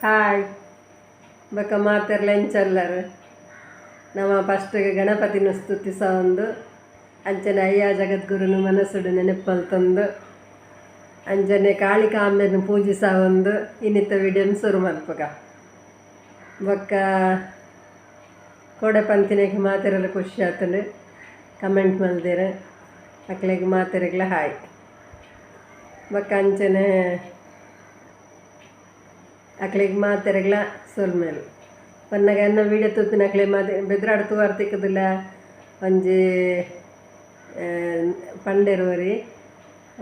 Hi ಬೊಕ ಮಾತೆರ್ಲ ಎಂಚೊಲ್ಲೆರ್ ನಮ ಫಸ್ಟ್ ಗಣಪತಿನ ಸ್ತುತಿಸವೊಂದು ಅಂಚನೆ ಅಯ್ಯ ಜಗದ್ಗುರುನು ಮನಸ್ಸುಡು ನೆನಪು ಅಂಚನೆ ಕಾಳಿಕಾಂಬೆನ್ ಪೂಜಿಸವೊಂದು ಇನ್ನಿತ ವಿಡಿಯೋನ್ ಶುರು ಮಲ್ಪುಗ. ಬೊಕ ಕೋಡೆ ಪಂತಿನೆಗ್ ಮಾತೆರೆಲ ಖುಷಿ ಆತುಂಡು ಕಮೆಂಟ್ ಮಲ್ದೆರ್ ಅಕ್ಲೆಗ್ ಮಾತೆರೆಗ್ಲ ಹಾಯ್. ಬೊಕ ಅಂಚನೆ ಅಕ್ಲೆಗ್ ಮಾತೆರೆಗ್ಲ ಸೊಲ್ಮೆಲು. ಪನ್ನಗ ಎನ್ನ ವೀಡಿಯೋ ತೂಪಿನ ಅಕ್ಲೆ ಮಾತೆ ಬೆದ್ರಾಡ್ ತೂವರ್ ತಿಕ್ಕುದಿಲ್ಲ ಒಂಜಿ ಪಂಡೆರ್ ಒರಿ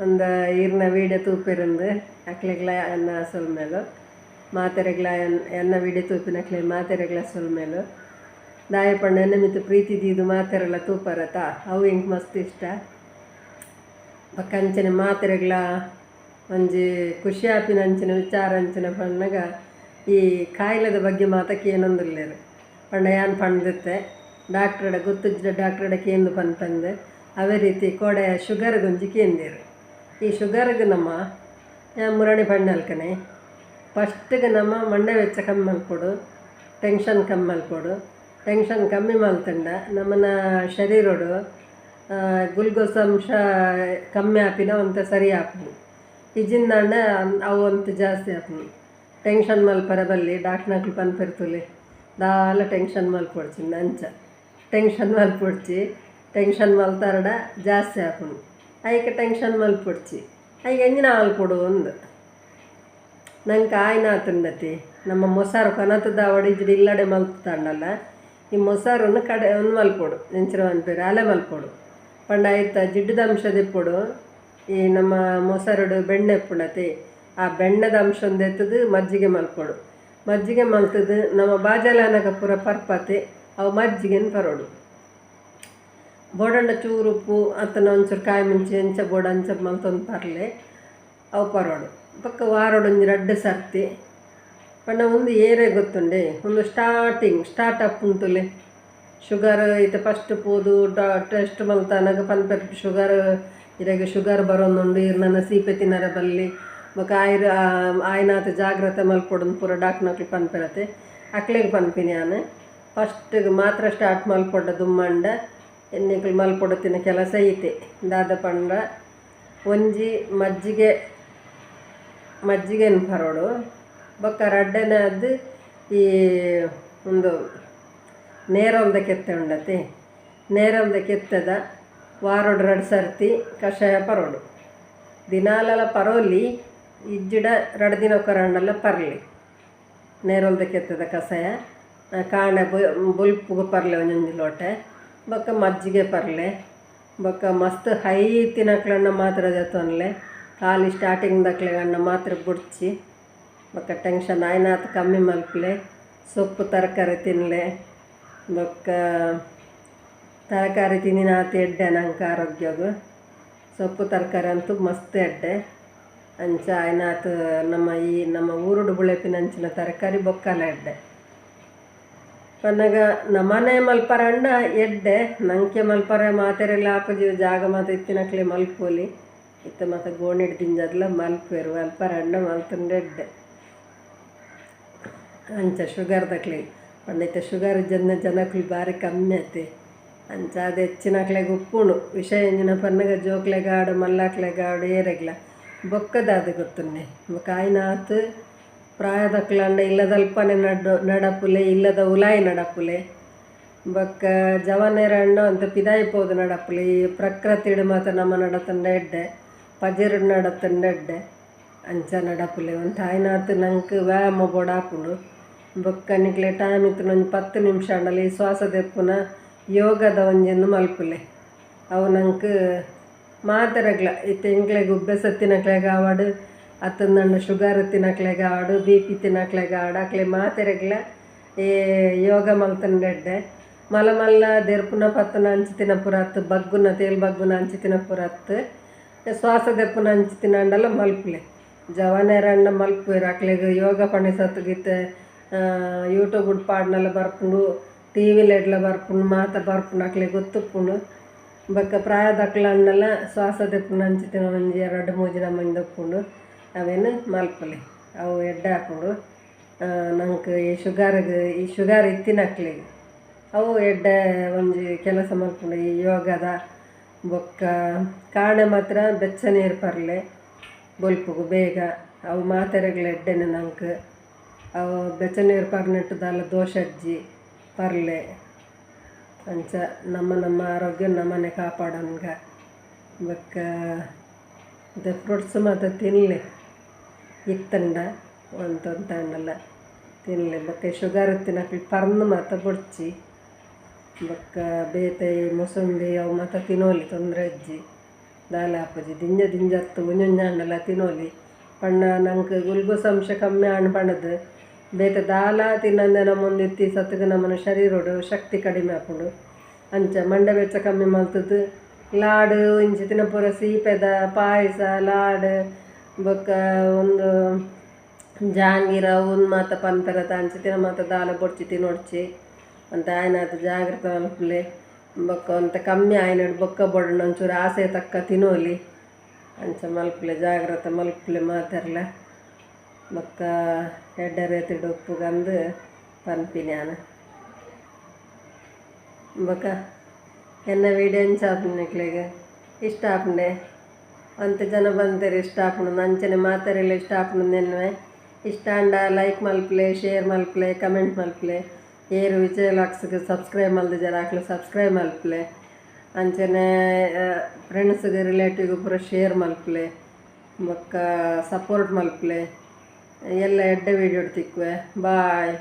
ಒಂದು ಈರ್ನ ವೀಡಿಯೋ ತೂಪೆರಂದು ಅಕ್ಲೆಗ್ಲ ಎನ್ನ ಸೊಲ್ಮೆಲು. ಮಾತೆರೆಗ್ಲ ಎನ್ನ ವೀಡಿಯೋ ತೂಪಿನ ಅಕ್ಲೆ ಮಾತೆರೆಗ್ಲ ಸೊಲ್ಮೆಲು. ದಾಯೆ ಪಂಡ ಎನ್ನ ಮಿತ್ತ್ ಪ್ರೀತಿ ದೀದ್ ಮಾತೆರೆಲ ತೂಪರತ ಅವು ಎಂಕ್ ಮಸ್ತ್ ಇಷ್ಟ. ಬೊಕ ಅಂಚನೆ ಮಾತೆರೆಗ್ಲ ಒಂಜಿ ಖುಷಿ ಆಪಿನ ಅಂಚಿನ ವಿಚಾರ ಅಂಚಿನ ಪನ್ನಗ ಈ ಕಾಯಿಲೆದ ಬಗ್ಗೆ ಮಾತ ಕೇನೊಂದುಲ್ಲೆರ್. ಪಂಡ ಯಾನ್ ಪಂಡಿತ್ತೆ ಡಾಕ್ಟ್ರಡ ಗೊತ್ತುಜ್ಜಿಡ ಡಾಕ್ಟ್ರಡ ಕೇಂದು ಪನ್ಪಂದು. ಅವೇ ರೀತಿ ಕೋಡೆ ಶುಗರ್ಗ್ ಒಂಜಿ ಕೇಂದೆರ್. ಈ ಶುಗರ್ಗ್ ನಮ್ಮ ಯಾನ್ ಮುರಣಿ ಪಣ್ಣಲ್ಕನೆ ಫಸ್ಟ್ಗೆ ನಮ್ಮ ಮಂಡೆ ವೆಚ್ಚ ಕಮ್ಮಿ ಮಲ್ಪೊಡು, ಟೆನ್ಷನ್ ಕಮ್ಮಿ ಮಲ್ಪೊಡು. ಟೆನ್ಷನ್ ಕಮ್ಮಿ ಮಲ್ತಂಡ ನಮ್ಮನ ಶರೀರೊಡು ಗ್ಲುಕೋಸ್ ಅಂಶ ಕಮ್ಮಿ ಆಪಿನ ಒಂತೆ ಸರಿ ಆಪುಂಡು. ಇಜ್ಜಿಂದಾಂಡ ಅವು ಒಂತೆ ಜಾಸ್ತಿ ಆಪುಂಡು. ಟೆನ್ಷನ್ ಮಲ್ಪರೆ ಬಲ್ಲಿ ಡಾಕ್ಟ್ರನಕ್ಲು ಪನ್ಪೆರ್ತುಲೆ ದಾಲ ಟೆನ್ಷನ್ ಮಲ್ಪೊಡ್ಚಿ ಅಂಚ ಟೆನ್ಷನ್ ಮಲ್ಪೊಡ್ಚಿ. ಟೆನ್ಷನ್ ಮಲ್ತಾರಡ ಜಾಸ್ತಿ ಆಪುಂಡು. ಐಕ್ ಟೆನ್ಷನ್ ಮಲ್ಪೊಡ್ಚಿ. ಐಕ್ ಎಂಜಿನ ಮಲ್ಪೊಡು ಅಂದ್ ನಂಗೆ ಆಯ್ನಾತುಂಡತಿ ನಮ್ಮ ಮೊಸರು ಕನತದ ಅವಡಿಜಿಡ ಇಲ್ಲಡೆ ಮಲ್ತಾಂಡಲ್ಲ ಈ ಮೊಸರನ್ನು ಕಡೆ ಒಂದು ಮಲ್ಪೊಡು ಎಂಚಿನ ಪನ್ಪೆರ್ ಅಲೆ ಮಲ್ಪೊಡು. ಪಂಡ ಐತ ಜಿಡ್ಡುದ ಅಂಶ ದೆಪ್ಪೊಡು. ಈ ನಮ್ಮ ಮೊಸರುಡು ಬೆಣ್ಣೆ ಇಪ್ಪುಂಡತೆ ಆ ಬೆಣ್ಣೆದ ಅಂಶ ಎತ್ತುದು ಮಜ್ಜಿಗೆ ಮಲ್ಪೊಡು. ಮಜ್ಜಿಗೆ ಮಲ್ತದು ನಮ್ಮ ಬಾಜಲನಗ ಪೂರ ಪರ್ಪತೆ ಅವು ಮಜ್ಜಿಗೆನ್ ಪರೊಡು. ಬೋಡಂಡ ಚೂರು ಉಪ್ಪು ಅತ್ತನ ಒಂಚೂರು ಕಾಯಿ ಮುಂಚಿ ಅಂಚ ಬೋಡ ಅಂಚ ಮಲ್ತೊಂದು ಪರ್ಲೆ ಅವು ಪರೋಡು. ಬೊಕ್ಕ ವಾರೊಡು ಒಂಜಿ ರಡ್ಡ್ ಸರ್ತಿ ಪಂಡ ಉಂದು ಏರೆ ಗೊತ್ತುಂಡೆ ಉಂದು ಸ್ಟಾರ್ಟಿಂಗ್ ಸ್ಟಾರ್ಟ್ ಅಪ್ ಉಂತುಲೆ ಶುಗರ್ ಇತ್ತೆ ಫಸ್ಟ್ ಪೋದು ಟೆಸ್ಟ್ ಮಲ್ತಾನಗ ಪನ್ಪೆರ್ ಶುಗರ್ ಇರೆಗ್ ಶುಗರ್ ಬರೋಂದುಂಡು ಇರ್ನನ ಸೀಪೆ ತಿನ್ನರ ಬಲ್ಲಿ ಬೊಕ ಆಯ್ರ ಆಯ್ನಾತ್ ಜಾಗ್ರತೆ ಮಲ್ಪೊಡು ಪೂರ ಡಾಕ್ಟ್ರನಕ್ಲು ಪನ್ಪೆರತೆ. ಅಕ್ಲೆಗ್ ಪನ್ಪಿನಿ ಯಾನ್ ಫಸ್ಟ್ಗೆ ಮಾತ್ರ ಸ್ಟಾರ್ಟ್ ಮಲ್ಪೊಡ ದುಮ್ಮಂಡ ಎನ್ನಿಕುಲು ಮಲ್ಪೊಡುತ್ತಿನ ಕೆಲಸ ಈತೆ. ದಾದ ಪಂಡ ಒಂಜಿ ಮಜ್ಜಿಗೆ ಮಜ್ಜಿಗೆನ್ ಪರೋಡು. ಬೊಕ್ಕ ರಡ್ಡನೇದು ಈ ಉಂದು ನೇರೊಲ್ದ ಕೆತ್ತೆ ಉಂಡತೆ ನೇರೊಲ್ದ ಕೆತ್ತೆದ ವಾರೊಡು ರಡ್ಡ್ ಸರ್ತಿ ಕಷಾಯ ಪರೋಡು. ದಿನಾಲಲ ಪರೋಲಿ ಇಜ್ಜಿಡ ರಡ್ಡ್ ದಿನೊಕೊರಾಂಡಲ ಪರ್ಲಿ ನೇರೊಲ್ದ ಕೆತ್ತೆದ ಕಷಾಯ. ಕಾಂಡೆ ಬೊಲ್ಪುಗು ಪರ್ಲೆ ಒಂಜೊಂಜಿ ಲೋಟೆ. ಬೊಕ್ಕ ಮಜ್ಜಿಗೆ ಪರ್ಲೆ. ಬೊಕ್ಕ ಮಸ್ತ್ ಹೈ ಇತ್ತಿನಕ್ಲನ್ನ ಮಾತ್ರ ದೆತ್ತೊನ್ಲೆ ಖಾಲಿ ಸ್ಟಾರ್ಟಿಂಗ್ ದಕ್ಲೆಗನ್ನ ಮಾತ್ರ ಬುಡ್ಚಿ. ಬೊಕ್ಕ ಟೆನ್ಷನ್ ಆಯ್ನಾತ್ ಕಮ್ಮಿ ಮಲ್ಪುಲೆ. ಸೊಪ್ಪು ತರಕಾರಿ ತಿನ್ಲೆ. ಬೊಕ್ಕ ತರಕಾರಿ ತಿನ್ನಿನಾತ್ ಎಡ್ಡೆ ನಂಕ್ ಆರೋಗ್ಯಗ್. ಸೊಪ್ಪು ತರಕಾರಿ ಅಂತೂ ಮಸ್ತ್ ಎಡ್ಡೆ. ಅಂಚ ಆಯ್ನಾತ್ ನಮ್ಮ ಈ ನಮ್ಮ ಊರುಡು ಬುಳೆಪಿನ ಅಂಚಿನ ತರಕಾರಿ ಬೊಕ್ಕಲ ಎಡ್ಡೆ. ಪನ್ನಗ ನಮನೆ ಮಲ್ಪರಂಡ ಎಡ್ಡೆ ನಂಕೆ ಮಲ್ಪರೆ ಮಾತೆರೆಗ್ಲ ಆಪುಜಿ ಜಾಗ ಮಾತ ಇತ್ತಿನಕ್ಲೆ ಮಲ್ಪೊಲಿ. ಇತ್ತೆ ಮಾತ ಗೋಣಿಡ್ ದಿಂಜದ್ಲ ಮಲ್ಪುವೆರ್ ಮಲ್ಪರಂಡ ಮಲ್ತುಂಡ ಎಡ್ಡೆ. ಅಂಚ ಶುಗರ್ ದಕ್ಲೆಗ್ ಪಂಡ ಇತ್ತೆ ಶುಗರ್ ಜನ ಜನಕುಲು ಬಾರಿ ಕಮ್ಮಿ ಆತೆ. ಅಂಚ ಅದು ಹೆಚ್ಚಿನಕ್ಲೆಗ್ ಉಪ್ಪುಂಡು ವಿಷಯ ಎಂಚಿನ ಪನ್ನಗ ಜೋಕ್ಲೆಗಾಡು ಮಲ್ಲಾಕ್ಲೆಗಾಡು ಏರೆಗ್ಲ ಬೊಕ್ಕ ದಾದ ಗೊತ್ತುಂಡೆ. ಬೊಕ್ಕ ಆಯ್ನಾತ್ ಪ್ರಾಯದಕ್ಲಂಡ ಇಲ್ಲದಲ್ಪನೆ ನಡಪುಲೆ ಇಲ್ಲದ ಉಲಾಯಿ ನಡಪುಲೆ. ಬೊಕ್ಕ ಜವನೆರಂಡ ಒಂತೆ ಪಿದಾಯಿ ಪೋದು ನಡಪುಲೆ. ಈ ಪ್ರಕೃತಿಡ್ ಮಾತ ನಮ ನಡತುಂಡ ಎಡ್ಡೆ ಪಜಿರುಡು ನಡತುಂಡ ಎಡ್ಡೆ ಅಂಚ ನಡಪುಲೆ. ಒಂತೆ ಆಯ್ನಾತ್ ನಂಕ್ ವ್ಯಾಯಾಮ ಬೋಡಾಪುಂಡು. ಬೊಕ್ಕ ನಿಕ್ಲೆ ಟೈಮ್ ಇತ್ತ್ಂಡ ಒಂಜಿ 10 ನಿಮಿಷ ಆಂಡಲ ಈ ಶ್ವಾಸ ದೆಪ್ಪುನ ಯೋಗದ ಒಂಜೆಂದು ಮಲ್ಪುಲೆ. ಅವು ನಂಕ್ ಮಾತೆರೆಗ್ಲ ಇತ್ತೆ ಎಂಕ್ಲೆಗ್ ಉಬ್ಬೆಸ ಇತ್ತಿನಕ್ಲೆಗ್ ಆವಡ್ ಅತ್ತಂದಂಡ ಶುಗರ್ ಇತ್ತಿನಕ್ಲೆಗ್ ಆವಡ್ ಬಿ ಪಿ ಇತ್ತಿನಕ್ಲೆಗ್ ಆವಡ್ ಅಕ್ಲೆ ಮಾತೆರೆಗ್ಲ ಈ ಯೋಗ ಮಲ್ತುಂಡ ಎಡ್ಡೆ. ಮಲ್ಲ ಮಲ್ಲ ದೆರ್ಪುನ ಪತ್ತುನ ಅಂಚಿತ್ತಿನ ಪೂರ ಅತ್ತ್ ಬಗ್ಗುನ ತೇಲ್ ಬಗ್ಗುನ ಅಂಚಿತ್ತಿನ ಪೂರ ಅತ್ತ್ ಶ್ವಾಸ ದೆಪ್ಪುನ ಅಂಚಿತ್ತಿನಾಂಡಲ ಮಲ್ಪುಲೆ. ಜವನೆರಂಡ ಮಲ್ಪುವೆರ್ ಅಕ್ಲೆಗ್ ಯೋಗ ಪಂಡ ಇತ್ತೆ ಯೂಟ್ಯೂಬ್ ಪಾಡ್ನೆಲ್ಲ ಬರ್ಪುಂಡು ಟಿ ವಿಲೆಡ್ಲ ಬರ್ಪುಂಡು ಮಾತ ಬರ್ಪುಂಡು ಅಕ್ಲೆಗ್ ಗೊತ್ತುಪ್ಪುಂಡು. ಬೊಕ್ಕ ಪ್ರಾಯದಕ್ಲಂಡಲ ಶ್ವಾಸ ದೆಪ್ಪುನ ಅಂಚಿತ್ತಿನ ಒಂಜಿ ರಡ್ಡ್ ಮೂಜಿ ನಮೂನೆ ಉಪ್ಪುಂಡು ಅವೆನ್ ಮಲ್ಪುಲೆ ಅವು ಎಡ್ಡೆ ಆಪುಂಡು. ನಂಗೆ ಈ ಶುಗರ್ಗೆ ಈ ಶುಗರ್ ಇತ್ತಿನಕ್ಲೆಗ್ ಅವು ಎಡ್ಡೆ ಒಂಜಿ ಕೆಲಸ ಮಲ್ಪುಂಡು ಈ ಯೋಗದ. ಬೊಕ್ಕ ಕಾಂಡೆ ಮಾತ್ರ ಬೆಚ್ಚ ನೀರು ಪರ್ಲೆ ಬೊಲ್ಪುಗು ಬೇಗ ಅವು ಮಾತೆರೆಗ್ಲ ಎಡ್ಡೆನೆ ನಂಗೆ. ಅವು ಬೆಚ್ಚ ನೀರು ಪರ್ನೆಟ್ ದಾಲ ದೋಷ ಅಜ್ಜಿ ಪರ್ಲೆ. ಅಂಚ ನಮ್ಮ ನಮ್ಮ ಆರೋಗ್ಯ ನಮ್ಮನೆ ಕಾಪಾಡೋನ್ಗ. ಬೊಕ್ಕ the fruits ಮಾತ ತಿನ್ಲೆ ಇತ್ತಂಡ ಒಂತೊಂತಾಂಡಲ ತಿನ್ಲೆ. ಬೊಕ್ಕ ಶುಗರ್ ಇತ್ತಿನಕ್ಲು ಪರ್ಂದ್ ಮಾತ ಬೊಡ್ಚಿ. ಬೊಕ್ಕ ಬೇತೆ ಮೊಸಂಬಿ ಅವು ಮಾತ ತಿನ್ನೋಲಿ ತೊಂದರೆ ಅಜ್ಜಿ ದಾಲ ಆಪುಜಿ. ದಿಂಜ ದಿಂಜತ್ತು ಒಂಜೊಂಜಾಂಡಲ ತಿನ್ನೋಲಿ ಪಂಡ ನಂಗೆ ಗ್ಲುಕೋಸ್ ಅಂಶ ಕಮ್ಮಿ ಆಂಡ್ ಪಂಡದು ಬೇತೆ ದಾಲ ತಿನ್ನಂದೆ ನಮ್ಮೊಂದಿತ್ತಿ ಸತ್ತುಗ ನಮ್ಮನ ಶರೀರೊಡು ಶಕ್ತಿ ಕಡಿಮೆ ಆಪುಂಡು. ಅಂಚ ಮಂಡೆ ಬೆಚ್ಚ ಕಮ್ಮಿ ಮಲ್ತದ್ದು ಲಾಡು ಇಂಚಿತ್ತಿನ ಪೂರ ಸೀಪೆದ ಪಾಯಸ ಲಾಡು ಬೊಕ್ಕ ಒಂದು ಜಾಂಗೀರ ಉಂದು ಮಾತ ಪನ್ಪೆರತ ಅಂಚಿತ್ತಿನ ಮಾತ ದಾಲ ಬೊಡ್ಚಿ ತಿನ್ನೊಡ್ಚಿ ಅಂತ ಆಯ್ನಾತ್ ಜಾಗ್ರತೆ ಮಲ್ಪುಲೆ. ಬೊಕ್ಕ ಒಂತೆ ಕಮ್ಮಿ ಆಯ್ನಡ್ ಬೊಕ್ಕ ಬೊಡಣ ಒಂಚೂರು ಆಸೆ ತಕ್ಕ ತಿನ್ನೋಲಿ ಅಂಚ ಮಲ್ಪುಲೆ ಜಾಗ್ರತೆ ಮಲ್ಪುಲೆ ಮಾತೆರ್ಲ. ಬೊಕ್ಕ ಎಡ್ಡೆ ರೀತಿಡ್ ಉಪ್ಪುಗಂದು ಪನ್ಪಿನಿ ಯಾನ್. ಬೊಕ್ಕ ಎನ್ನ ವೀಡಿಯೋ ಎಂಚ ಆಪುಂಡು ನಿಕ್ಲೆಗ್ ಇಷ್ಟ ಆಪುಂಡೆ ಒಂತೆ ಜನ ಬಂತೆರ್ ಇಷ್ಟ ಆಪುಂಡು ಅಂಚನೆ ಮಾತೆರೆಗ್ಲ ಇಷ್ಟ ಆಪುಂಡು ನೆನ್ವೆ. ಇಷ್ಟ ಆಂಡ ಲೈಕ್ ಮಲ್ಪುಲೆ, ಶೇರ್ ಮಲ್ಪುಲೆ, ಕಮೆಂಟ್ ಮಲ್ಪುಲೆ. ಏರು ವಿಜಯ್ ವ್ಲಾಗ್ಸ್ಗೆ ಸಬ್ಸ್ಕ್ರೈಬ್ ಮಲ್ದಿಜಾರ ಅಕ್ಲು ಸಬ್ಸ್ಕ್ರೈಬ್ ಮಲ್ಪುಲೆ. ಅಂಚನೆ ಫ್ರೆಂಡ್ಸ್ಗೆ ರಿಲೇಟಿವ್ಗೆ ಪೂರ ಶೇರ್ ಮಲ್ಪುಲೆ. ಬೊಕ್ಕ ಸಪೋರ್ಟ್ ಮಲ್ಪುಲೆ. ಎಲ್ಲ ಎಡ್ಡೆ ವೀಡಿಯೋ ತಿಕ್ಕುವೆ. ಬಾಯ್.